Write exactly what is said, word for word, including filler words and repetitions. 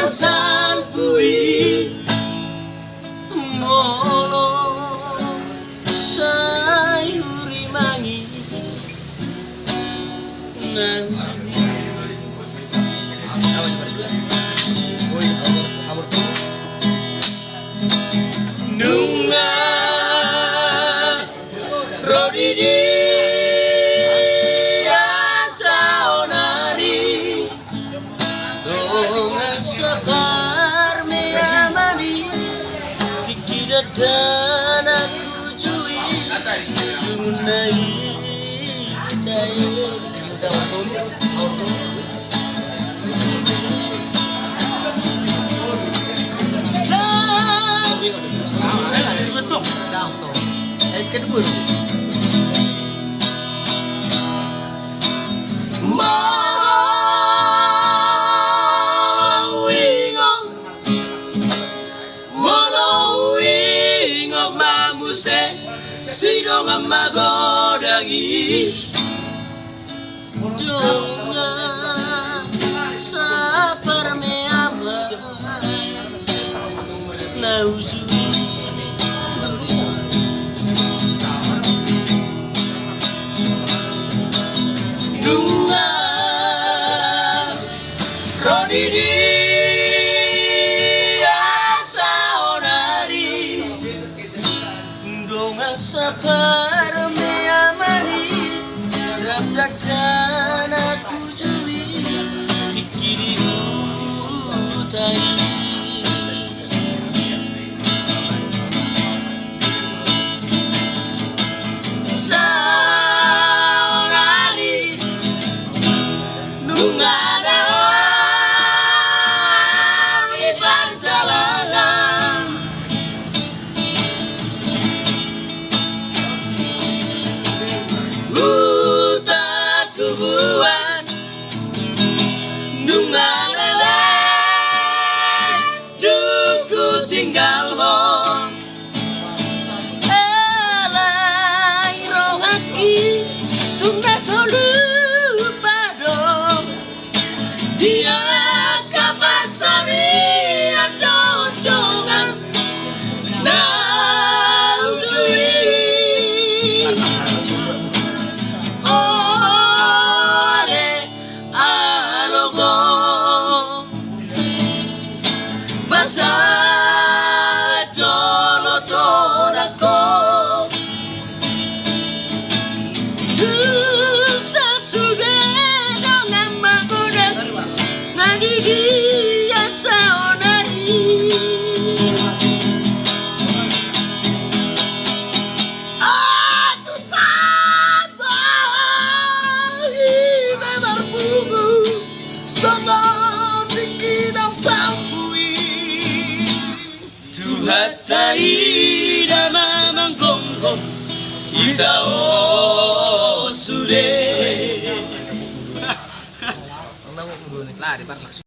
Salpu i molo sai hurimangi nang. Nunga ro di dia saonari dongan saparmeamani, tingki dakdanak hujui, dungunna i tae. Molo huingot ma muse sidongan magodang i. Dongan saparmeaman na hujui. Nunga ro di dia saonari dongan saparmeamani, rap dakdanak hujui, tingki di huta i. Saonari nunga dao di pansalangan huta tubuan, nunga leleng dung hutinggalhon. Alai rohangki tung na so lupa do di angka pansarian dohot dongan na hujui. Olo ale alogo, pasahat jolo tonangko tu sasude dongan magodang na di dia saonari. Aduh, sabar i memang bubu sama tinggi dan sampui. Tuhanta i da mamanggonggong hita on sude.